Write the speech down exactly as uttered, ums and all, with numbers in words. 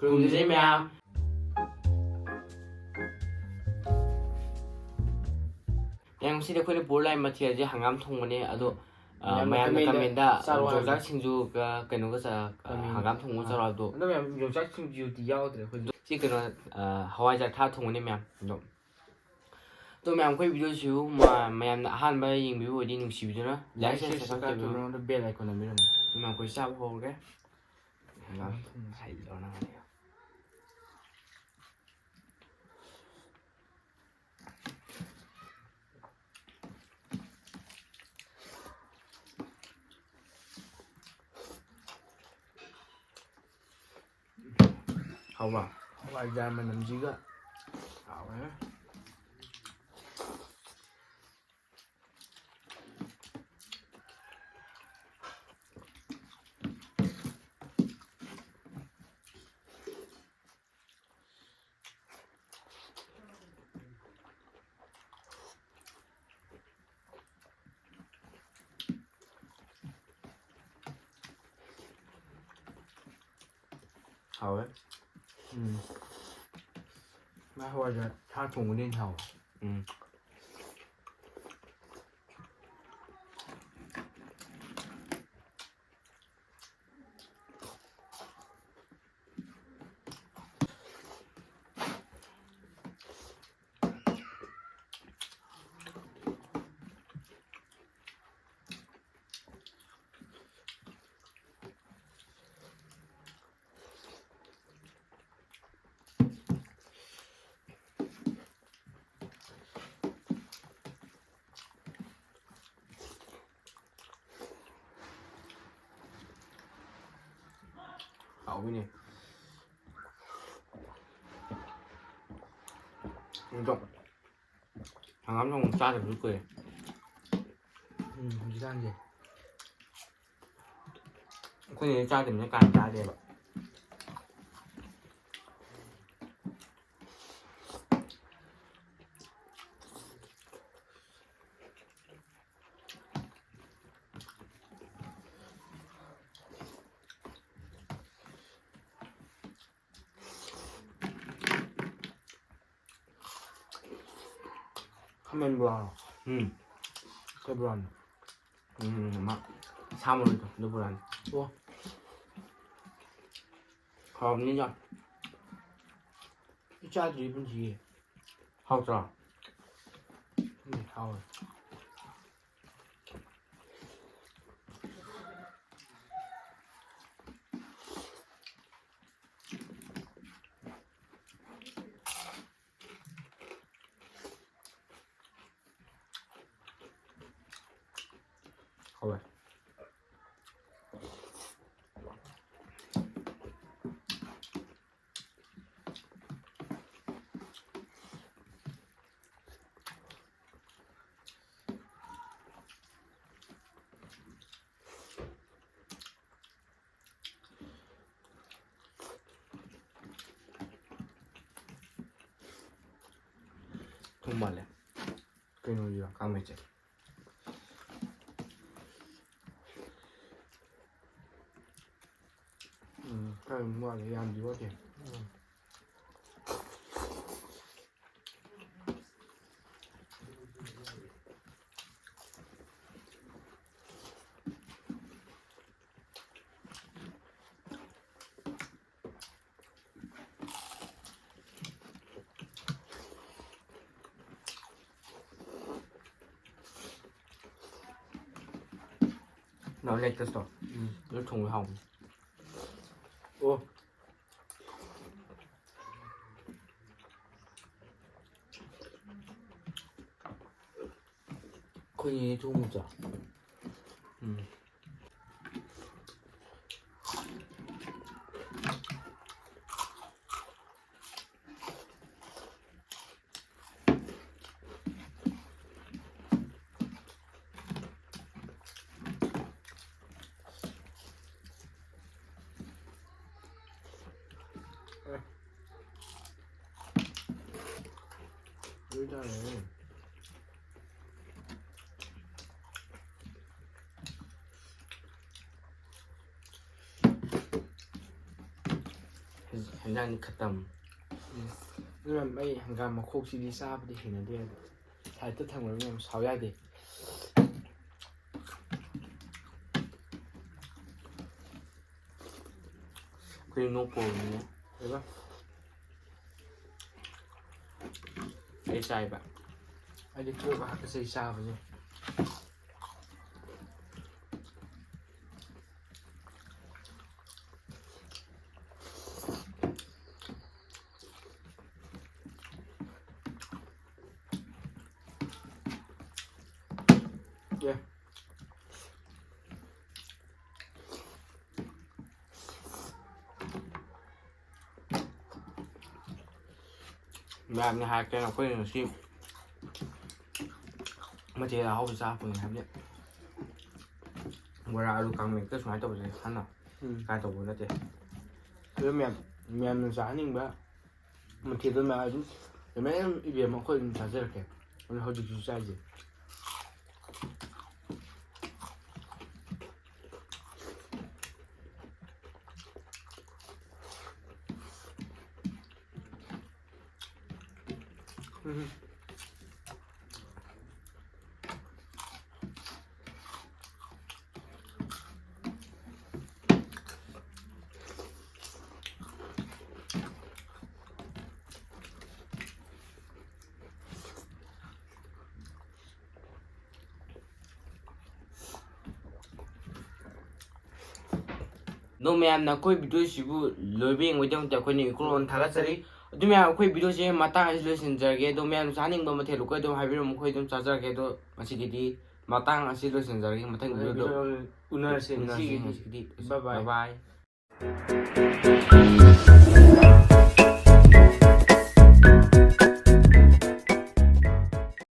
ꯈꯨꯔꯨꯝꯖꯔꯤ ꯃꯌꯥꯝ꯫ ꯃꯌꯥꯝ, ꯉꯁꯤꯗꯤ ꯑꯩꯈꯣꯏꯅ ꯄꯨꯔ ꯂꯥꯛꯏ ꯃꯊꯦꯜꯁꯦ ꯍꯪꯒꯥꯝ ꯊꯣꯡꯕꯅꯦ꯫ ꯑꯗꯣ, ꯑ, ꯃꯌꯥꯝꯅ ꯃꯌꯥꯝꯅ comment comment ꯇ ꯆꯥꯔꯣ ꯍꯥꯏꯕ꯫ ꯌꯣꯡꯆꯥꯛ ꯁꯤꯡꯖꯨꯒ ꯀꯩꯅꯣꯒ ꯆꯥ-, ꯑ, comment꯫ ꯍꯪꯒꯥꯝ ꯊꯣꯡꯕ ꯑ꯫ ꯆꯥꯔꯣ ꯍꯥꯏꯕꯗꯣ꯫ ꯑꯗꯣ ꯃꯌꯥꯝ, ꯌꯣꯡꯆꯥꯛ ꯁꯤꯡꯖꯨꯗꯤ ꯌꯥꯎꯗ꯭ꯔꯦ ꯑꯩꯈꯣꯏꯁꯨ꯫ ꯁꯤ ꯀꯩꯅꯣ, ꯑ, ꯍꯋꯥꯏꯖꯥꯔ ꯊꯥꯛꯑ ꯊꯣꯡꯕꯅꯦ ꯃꯌꯥꯝ꯫ ꯑꯗꯣ, ꯑꯗꯣ ꯃꯌꯥꯝ, ꯑꯩꯈꯣꯏ video ꯁꯤꯕꯨ ꯃ-, ꯃꯌꯥꯝꯅ ꯑꯍꯥꯟꯕ ꯌꯦꯡꯕꯤꯕ ꯑꯣꯏꯔꯗꯤ ꯅꯨꯡꯁꯤꯕꯤꯗꯨꯅ like, like, share, share, subscribe subscribe ꯇꯧꯕꯤꯔꯝꯃꯣ꯫ ꯇꯧꯕꯤꯔꯝꯃꯣ, bell icon ꯅꯝꯕꯤꯔꯝꯃꯣ꯫ ꯑꯗꯣ ꯃꯌꯥꯝ, ꯑꯩꯈꯣꯏ ꯆꯥꯕ ꯍꯧꯔꯒꯦ꯫ ꯍꯪꯒꯥꯝ ꯊꯣꯡꯕ ꯍꯩꯗꯧꯔ ꯅꯪ꯫ ꯍꯥꯎꯕ꯭ꯔꯥ? ꯍꯋꯥꯏꯖꯥꯔ ꯃꯅꯝꯁꯤꯒ ꯍꯥꯎꯋꯦ꯫ ꯍꯥꯎꯋꯦ꯫ ꯎꯝ꯫ ꯃꯥ ꯍꯋꯥꯏꯖꯥꯔ ꯁꯥ ꯊꯣꯡꯕꯅ ꯍꯦꯟꯅ ꯍꯥꯎꯋꯦ꯫ ꯎꯝ꯫ ꯍꯥꯎꯋꯤꯅꯦ꯫ ꯑꯗꯣ ꯍꯪꯒꯥꯝ ꯊꯣꯡꯕ ꯆꯥꯗꯕꯁꯨ ꯀꯨꯏꯔꯦ꯫ ꯎꯝ, ꯍꯧꯖꯤꯛꯀꯥꯟꯁꯦ ꯑꯩꯈꯣꯏꯅ ꯆꯥꯗꯕꯅꯤꯅ ꯀꯥ ꯍꯦꯟꯅ ꯆꯥꯗꯦꯕ꯫ ꯈꯥꯃꯦꯟ ꯕꯣꯔꯥꯔꯣ? ꯎꯝ꯫ ꯀꯩ ꯕꯣꯔꯥꯅꯣ? ꯎꯝ, ꯑꯃ ꯁꯥ ꯃꯔꯣꯏꯗꯣ, ꯑꯗꯨ ꯕꯣꯔꯥꯅꯤ꯫ ꯑꯣ꯫ ꯍꯥꯎꯕꯅꯤꯅ꯫ ꯑꯩ ꯆꯥꯗ꯭ꯔꯤ ꯄꯨꯟꯁꯤꯒꯤ꯫ ꯍꯥꯎꯇ꯭ꯔꯣ? ꯎꯝ, ꯍꯥꯎꯋꯦ꯫ ꯍꯥꯎꯋꯦ꯫ ꯊꯨꯝ ꯃꯥꯜꯂꯦ꯫ ꯀꯩꯅꯣꯁꯤꯔꯣ, ꯀꯥꯡꯃꯦꯠꯁꯦ? ꯎꯝ, ꯈꯔ ꯑꯗꯨꯝ ꯋꯥꯠꯂꯤ, ꯌꯥꯝꯗꯤ ꯋꯥꯠꯇꯦ꯫ ꯎꯝ꯫ ꯅꯣ ꯂꯦꯛꯇꯁꯇꯣ꯫ ꯎꯝ꯫ ꯑꯗꯨ ꯊꯣꯡꯕ ꯍꯥꯎꯕꯅꯤ꯫ ꯑꯣ꯫ ꯑꯩꯈꯣꯏꯅꯤ ꯊꯣꯡꯕ ꯆꯥ꯫ ꯎꯝ꯫ ꯑꯦ꯫ ꯂꯣꯏ ꯆꯥꯔꯦ꯫ ꯍꯦꯟꯖꯥꯡꯗꯤ ꯈꯇꯝ꯫ ꯎꯝ꯫ ꯑꯗꯨꯅ ꯑꯩ ꯍꯪꯒꯥꯝ ꯃꯈꯣꯛꯁꯤꯗꯤ ꯆꯥꯕꯗꯤ ꯍꯩꯅꯗꯦ꯫ ꯁꯥꯏꯠꯇ ꯊꯝꯈ꯭ꯔꯕꯅꯤꯅ ꯌꯥꯝ ꯁꯥꯎ ꯌꯥꯗꯦ꯫ ꯑꯩꯈꯣꯏ ꯅꯣꯛꯄ ꯑꯣꯏꯕꯅꯤꯅ꯫ ꯀꯩꯕ? ꯑꯩ ꯆꯥꯏꯕ꯫ ꯑꯩꯗꯤ ꯀꯣꯛ ꯍꯥꯀꯠꯆꯩ ꯆꯥꯕꯁꯦ꯫ ꯃꯌꯥꯝꯅ ꯍꯥꯏꯔꯛꯀꯦꯅ ꯑꯩꯈꯣꯏ ꯉꯁꯤ ꯃꯊꯦꯜ ꯑꯍꯥꯎꯕ ꯆꯥ ꯐꯪꯉꯦ ꯍꯥꯏꯕꯗꯤ ꯕꯣꯔꯥ, ꯑꯂꯨ, ꯀꯥꯡꯃꯦꯠꯀ ꯁꯨꯃꯥꯏꯅ ꯇꯧꯕꯁꯦ ꯍꯥꯟꯅ ꯎꯝ꯫ ꯀꯥꯏꯅ ꯇꯧꯕ ꯅꯠꯇꯦ꯫ ꯑꯗꯨ ꯃꯌꯥꯝ, ꯃꯌꯥꯝꯅ ꯆꯥꯍꯟꯅꯤꯡꯕ ꯃꯊꯦꯜꯗꯣ ꯃꯌꯥꯝ ꯑꯗꯨꯝ, ꯃꯌꯥꯝ ꯏꯕꯦꯝꯃ ꯑꯩꯈꯣꯏ ꯑꯗꯨꯝ ꯆꯥꯖꯔꯛꯀꯦ꯫ ꯑꯗꯨꯅ ꯍꯧꯖꯤꯛꯁꯨ ꯆꯥꯏꯁꯦ꯫ ꯎꯝ꯫ ꯑꯗꯣ ꯃꯌꯥꯝꯅ ꯑꯩꯈꯣꯏ ꯚꯤꯗꯤꯑꯣꯁꯤꯕꯨ ꯂꯣꯏꯕ ꯌꯦꯡꯕꯒꯤꯗꯃꯛꯇ ꯑꯩꯈꯣꯏꯅ ꯏꯀꯣꯟ ꯊꯥꯒꯠꯆꯔꯤ꯫ ꯑꯗꯨ ꯃꯌꯥꯝ, ꯑꯩꯈꯣꯏ ꯚꯤꯗꯤꯑꯣꯁꯦ ꯃꯇꯥꯡ ꯑꯁꯤ ꯂꯣꯏꯁꯤꯟꯖꯔꯒꯦ꯫ ꯑꯗꯣ ꯃꯌꯥꯝ ꯆꯥꯅꯤꯡꯕ ꯃꯊꯦꯜ ꯑꯩꯈꯣꯏ ꯑꯗꯨꯝ ꯍꯥꯏꯕꯤꯔꯝꯃꯨ, ꯑꯩꯈꯣꯏ ꯑꯗꯨꯝ ꯆꯥꯖꯔꯒꯦ꯫ ꯑꯗꯣ ꯉꯁꯤꯒꯤꯗꯤ ꯃꯇꯥꯡ ꯑꯁꯤ ꯂꯣꯏꯁꯤꯟꯖꯔꯒꯦ꯫ ꯃꯊꯪ ꯚꯤꯗꯤꯑꯣꯗ ꯎꯅꯔꯁꯦ꯫ ꯎꯅꯔꯁꯦ ꯉꯁꯤꯒꯤꯗꯤ꯫ ꯉꯁꯤꯒꯤꯗꯤ꯫ Bye bye꯫ Bye bye꯫